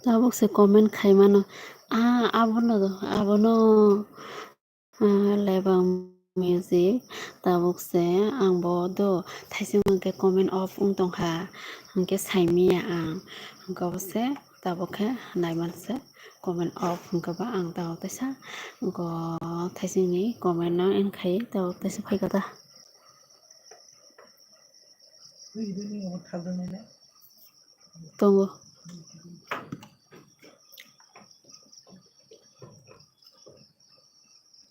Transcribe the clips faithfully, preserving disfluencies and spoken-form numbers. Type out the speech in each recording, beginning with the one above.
Tabuk se comment khai mano. Ah, abono, abono, ah, Lebang Music. Tabuk se ang bo do thaising hwnkhe comment off wng tongkha. Hwnkhe saimiya ang. Hwnkhe obo se tabuk khe naiman se comment off hwnkhe ba ang tabuk taisa. Hwnkhe thaising ni comment no end khai tabuk taisa phaikha ta. Tongo.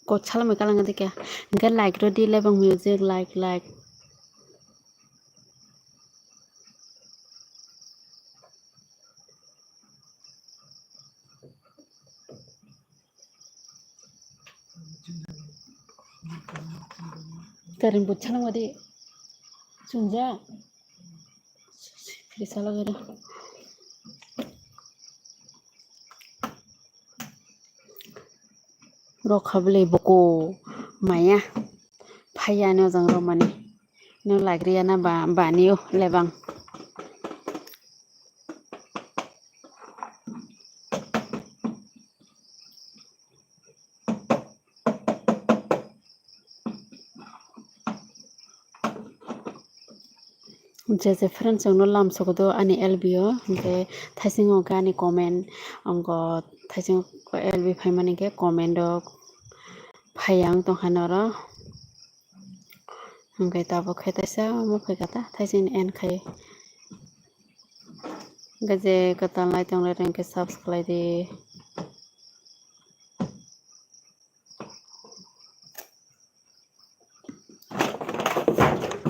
Kot salamwi kalang de kya. Hwnkhe like rw di, Lebang Music, like, like. Karing bo chana wadi chunjak. Pili sala gari. Rokha bwlai buku maya phaiya no jang romani. No lagriya na ba, bani o Lebang. Je je friends chwngno lam sokodo ani L B o, hwnkhe thaisingo hwnkhe ani comment, ongo thaisingo L B phaimani khe comment o phaiya wng tongkha noro. Hwnkhe tabuk khe taisa omo phaikha ta, thaising ni end khai. Hwnkhe je kwtal nai tonglai rwngkhe subscribe di.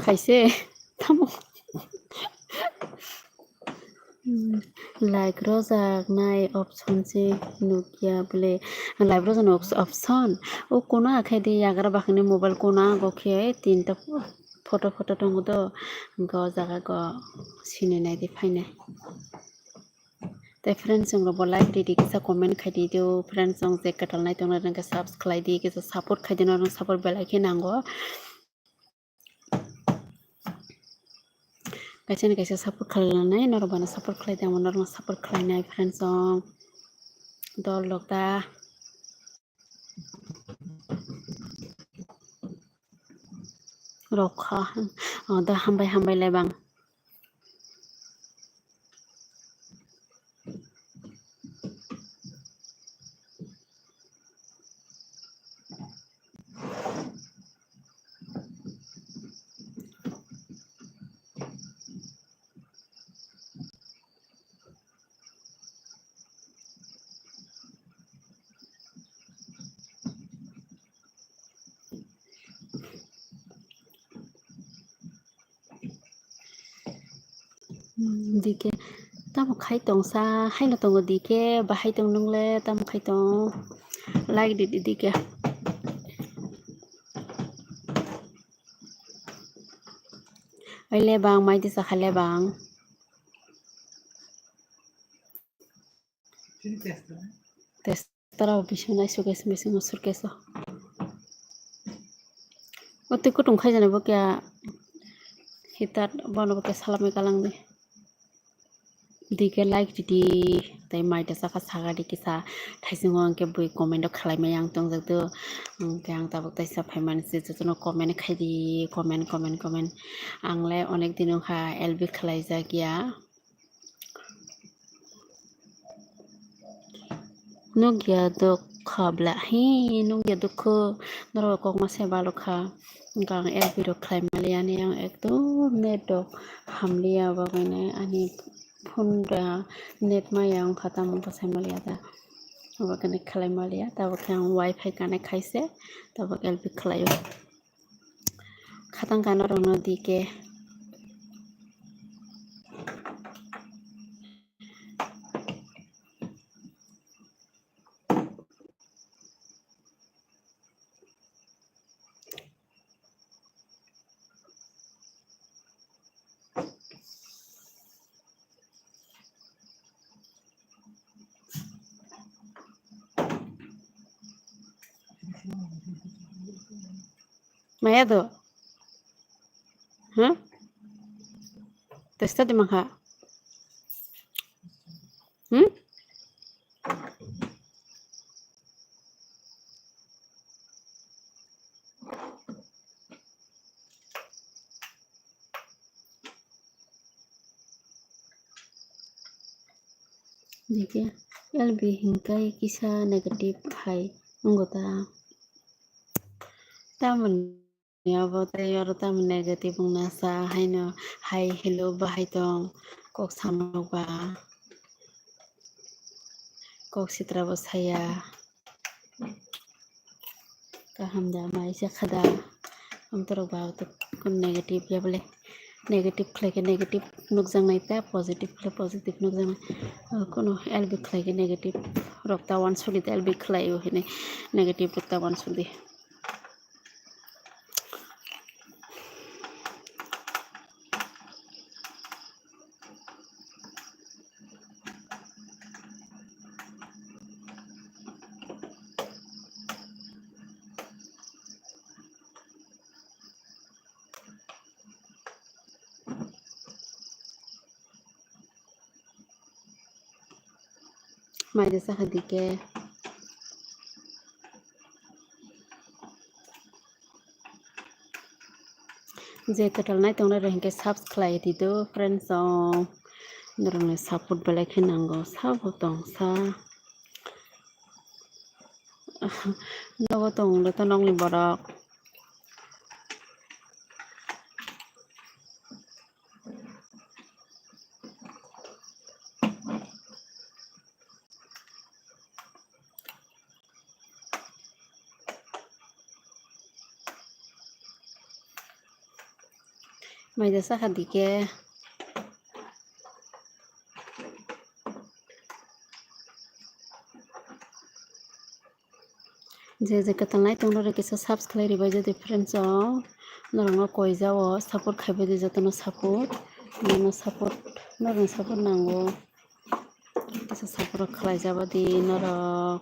Khaise tamo. Hmm, like rojak nai option se nukya bole. Like rojak nai option. O kono akhai de yagra bakhani mobile kono ago khe tinta photo photo tongo do. Go jaga go sini nai di phainai. Tei friends chwng rok bo like ridi kisa comment khai di do. Friends chwng je kwtal nai tongnai rwngkhe subscribe di kisa support khai di norok support belai khe nango. Kaisa ni kaisa support khlai lanai norok bana support khlai di amo norok support khlai nai friends chwng dol rok da. Rokha, oh, da hambai hambai lebang. Hmm, D K tamo khai tong sa, haino tongo D K, bahai tong nung le tamo khai tong, like di, di D K. Ai lebang, mai di sakha lebang. Testara o bisingo nai suitcase, bisingo suitcase o. O twi kutung khai jani bo kya hitar bono bo kya salamwi kalang di. D K like ridi tei mai da saka saga di kisa thaisingo hwnkhe bui comment o khlai maya ang tongjak do. Hwnkhe ang tabuk taisa phaimani se jotono comment khai di, comment, comment, comment. Ang le onek din wngkha L B khlai jak ya. Nukya dukha bla hi, nukya dukha norok kokma se balokha. Hwnkhe ang L B rok khlai maliya ani ang ekdom net rok hamliya bagwino ani phone da net maya wngkha tamo bwsai maliya da. Abakhe khlai maliya tabukhe ang wifi connect khaise tabuk L B khlaio. Khatang kano rwngno D K. Maya do? Huh? Testa di mangha. Hmm? Dike L B hinkai kisa negative hai wngkha ta. Tamoni abo tei oro tamo negative wngna sa haino hai hello bahai tong kok samrok ba kok sitra bo saya. Kaham da, mai se kha da. Ang torok ba auto kun negative ya bole. Negative khlai khe negative nukjaknai ta, positive khlai positive nukjaknai. Ah, kuno L B khlai khe negative rok ta wansukdi ta, L B khlai o hini negative rok ta wansukdi. Mai de sakha dike. Je kwtal nai tongnai rok hinkhe subscribe di do friends song. Norokni support belai khe nango, sabo tong sa. Nogo tong le to nokni borok. Mai de sakha dike. Je je kwtal nai tongnai rok kisa subscribe ribai jodi friends o norokno koi jao support khaibai di jotono support nono support norokni support nango kisa support rok khlai jaba di norok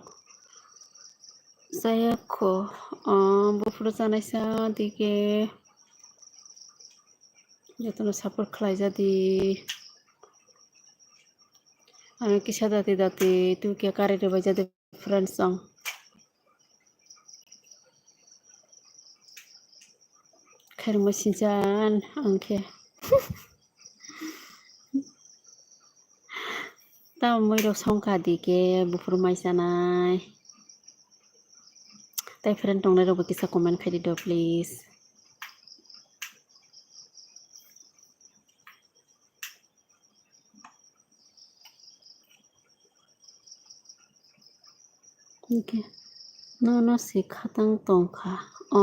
chayakho o buphuru chanai sa dike jotono support khlai jadi. Ano kisa dati dati tu khe kari rwbai jadi friends song. Khairma sinjan ang khe. Tamo moi rok songkha di khe buphuru mai chanai. Tai friend tongnai rok bo kisa comment khai di do please. Hwnkhe nono se khatang tongkha. O,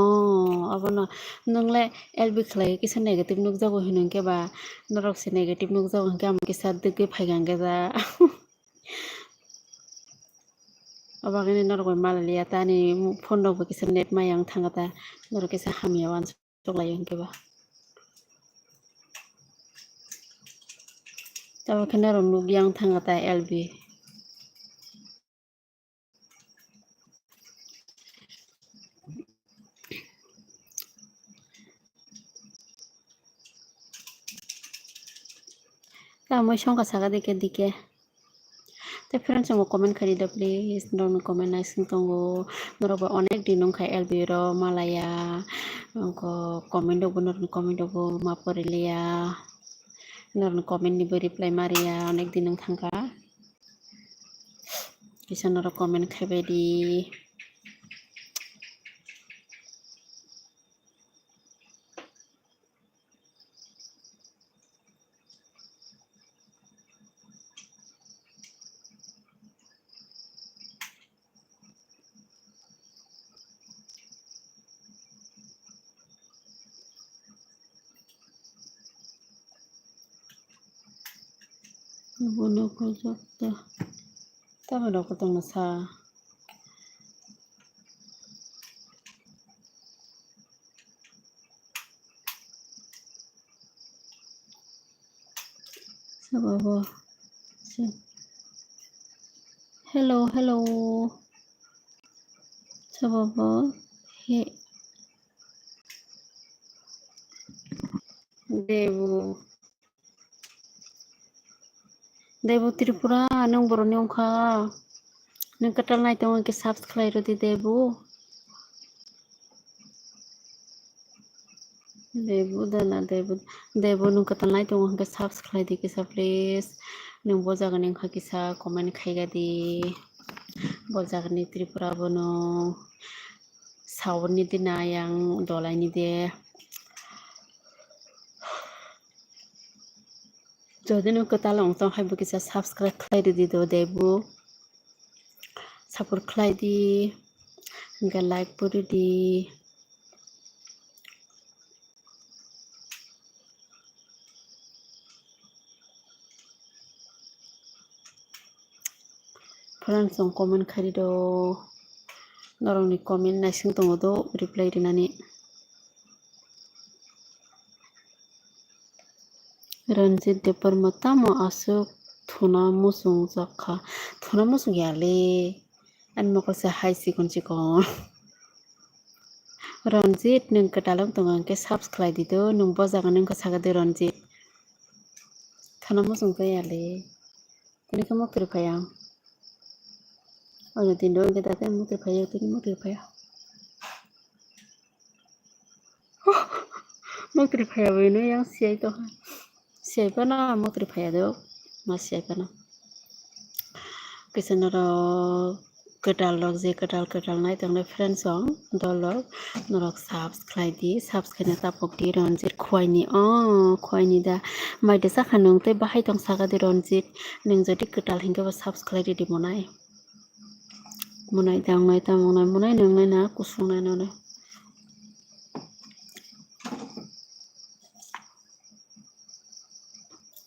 abono nwng le L B khlai kisa negative nukjago hino hwnkhe ba norok se negative nukjago hwnkhe amo kisa dwgwi phaikha hwnkhe ja. Obagwni norok bai malaliya ta ani phone rok bo kisa net maya wng thangkha ta norok kisa hamya uansuk. Choklai hwnkhe ba. Tabuk khe norok nukya wng thangkha ta L B. Tamoi songkha saka dike dike. Tei friends, chwngno comment khaidi do please, norokni comment naising tongo, norok bai onek din wngkha L B ro malaya, wngkha comment rokbo, norokni comment rokbo ma poriliya, norokni comment ni bo reply mariya, onek din wng thangkha, kisa norok comment khaibaidi. Bono kojak ta. Tamo rok tongma sa. Sabo bo. Hello, hello. Sabo bo. He. Debu. Debu Tripura, nwng boroni wngkha. Nwng kwtal nai tongo hwnkhe subscribe rwdi Debu. Debu dana Debu, Debu nwng kwtal nai tongo hwnkhe subscribe di kisa please. Nwng bo jagani wngkha kisa comment khaigadi. Bo jagani Tripura bono sauni di na yang dolaini de. Jodi nwng kwtal wng tong hai bo kisa subscribe khlai ridi do debbo. Support khlai di. Hwnkhe like bo ridi. Friends, chwng comment khairi do, norokni comment naising tongo do reply rinani. Ranjit Debbarma tamo aswk thuna muchung jak kha? Thuna muchung ya le, ani mokol se hai chikon chikon. Ranjit, nwng kwtal wng tongo hwnkhe subs khlai di do, nwng bo jaga nwng khe saka de Ranjit. Thana muchung tei ya le. Tini khe mokri phai ang. Oino din do hwnkhe da tei mokri phai ya, tini mokri phai ya. Mokri phai ya bai no yang siyai tong ha. Siyai phano mokri phai ya do. Ma siyai phano. Kisa norok kwtal rok je kwtal kwtal nai tongnai friends rok, dol rok, norok subs khlai di, subs khaina tapok di Ranjit Khwaini, o Khwaini da mai da sakha nwng tei bahai tong saka di Ranjit, nwng jodi kwtal hinkhe bo subs khlai ridi monai, monai da wngnai tamo wngnai monai nwngnai na kusung nai nwngnai.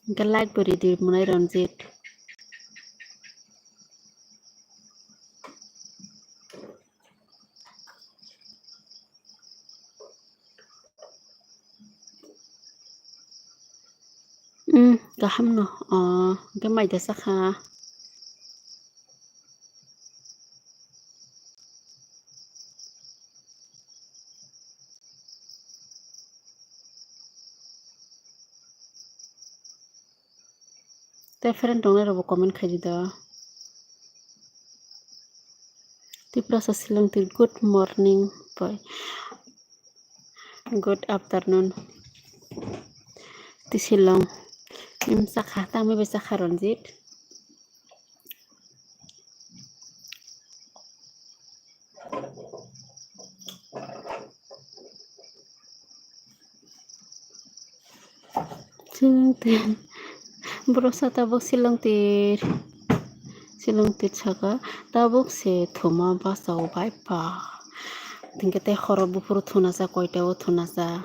Hwnkhe like bo ridi monai Ranjit. Umm, kaham no, o, hwnkhe mai da sakha. Tei friend tongnai rokbo comment khaidi do. Tiprasa Shillong twi good morning boy. Good afternoon. Twi Shillong. Im sakha, tangmi bai sakha Ranjit. Shillong tir. Borok sa tabuk Shillong tir. Shillong tir saka tabuk se thuma basa o bai pa. Tingke tei horo buphuru thuna sa koita o thuna sa.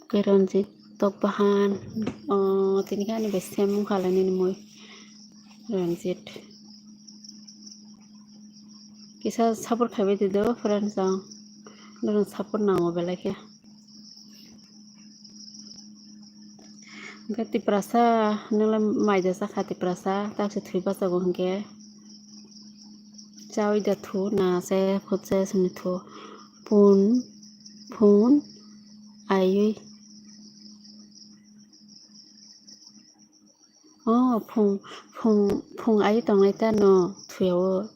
Khe Ranjit tok bahan, o, tini khe ani bai sem wngkha lai nini mui Ranjit. Kisa support khaibai di do friends ang, norok support nango belai khe. Hwnkhe Tiprasa, nwngla mai da sakha Tiprasa, taksa thwi bachago hwnkhe. Chaui da thu, na chaya phut chaya songni thu. Phun, phun, aiwi. O, phung, phung, phung aiwi tongnai ta no thuya o.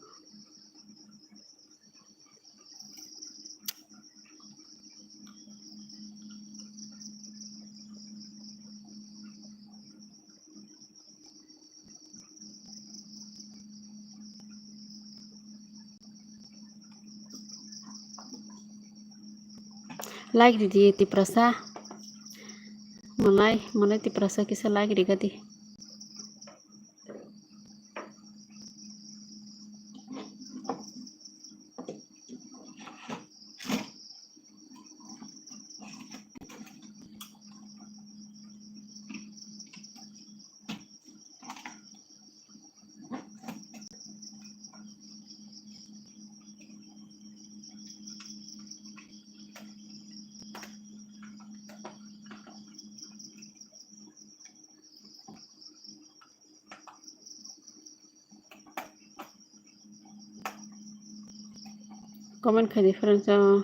Like ridi Tiprasa. Malai, malai Tiprasa kisa like rigadi. Comment khaidi friends o.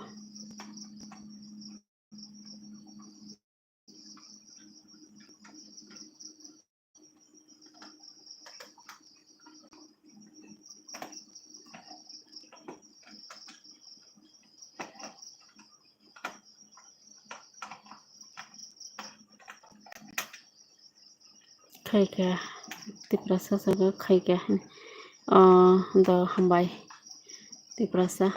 Khaikha. Tiprasa saga khaikha. Oh, do hambai. Tiprasa.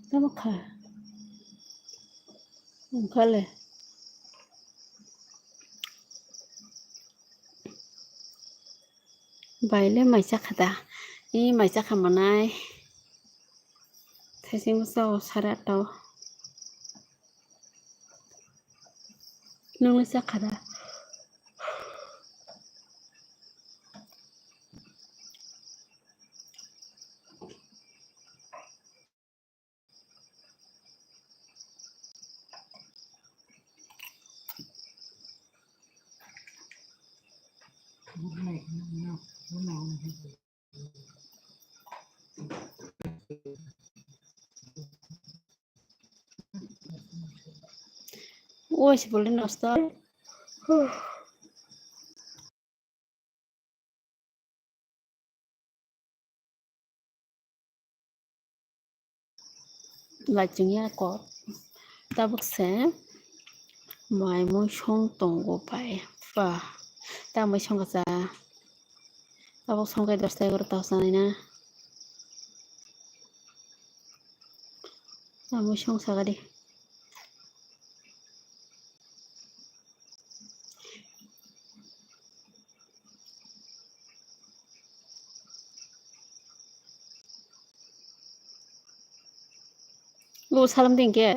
Tamo kha. Wngkha le. Bai le mai chakha da. I mai chakha manai. Thaising bwsa o sare atta o. Nwng le chakha da. Oi, si boleh nosto. Lachingya kok tabuk se mai mui song tongo bai pa ta mui song kacha tabuk song kai dosta egaroh ta sanai na ta mui song sagadi. Bo salam dingke.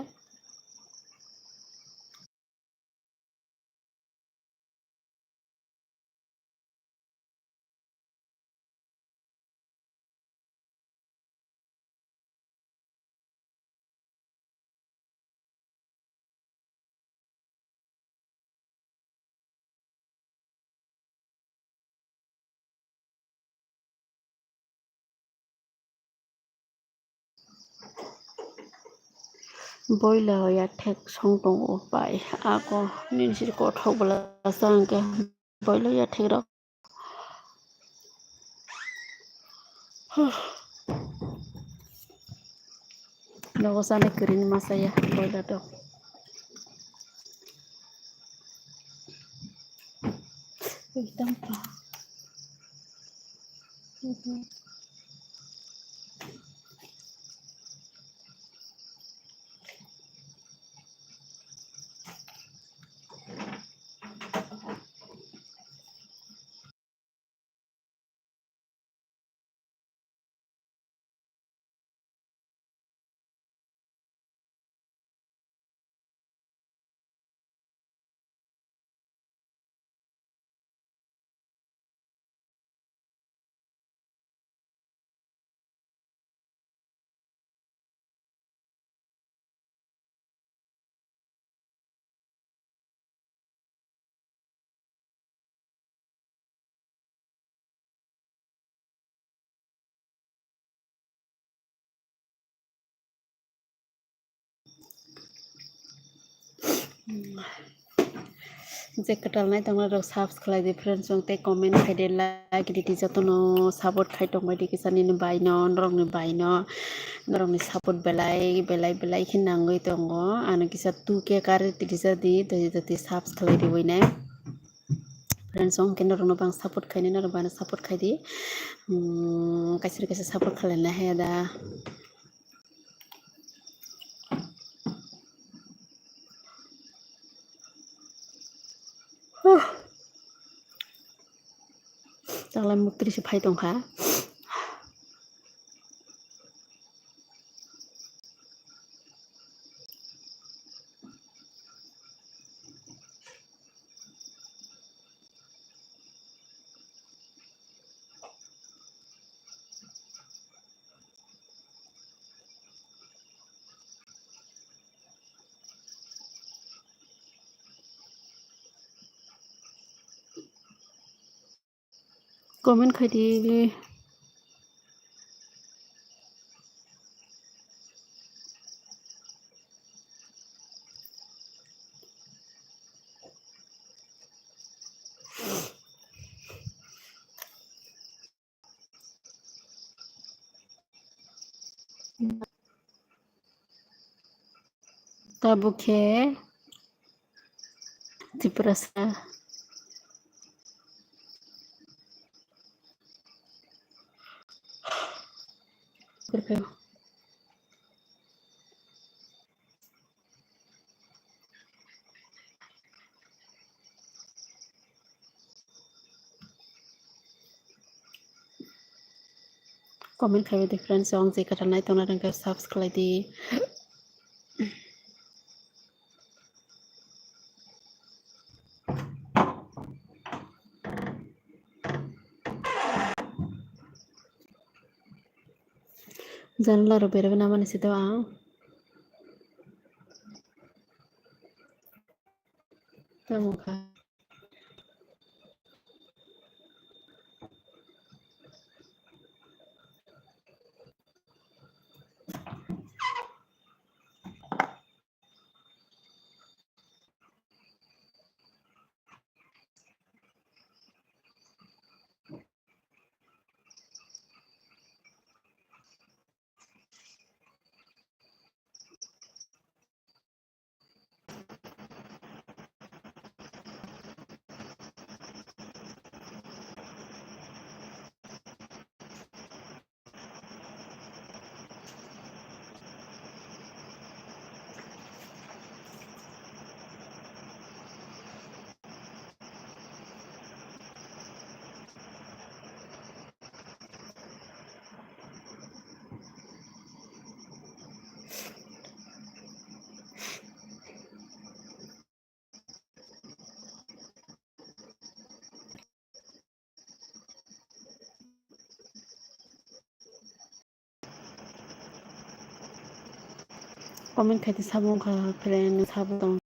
Boila ya thek song tongo pai ako nini siri kothok bwla sa hwnkhe. Boila ya thek rok. Nogo chana kwrwini masa ya boila rok. Ekdam pa. Je kwtal nai tongnai rok subscribe khlai di friends, chwng tei comment khai di, like di, di jotono support khai tong bai di kisa nini bai no, norok ni bai no, norok ni support belai belai belai khe nangwi tongo. Ano kisa two K kar rijak di, tei subscribe khlai di bai nai. Friends, chwng khe norok no bang support khai nai, norok bang support khai di. Hmm, kaisa kaisa support khlai nai haya da. Huh. Taklai muktri se phai tongkha. Comment khai di. Tabuk khe Tiprasa. Comment khai di friends, ang je kwtal nai tongna rwngkha subscribe di. Janla rok beraibo namani se do ang. Tamo kha. Comment khai di, sabo wngkha friend, sabo tong.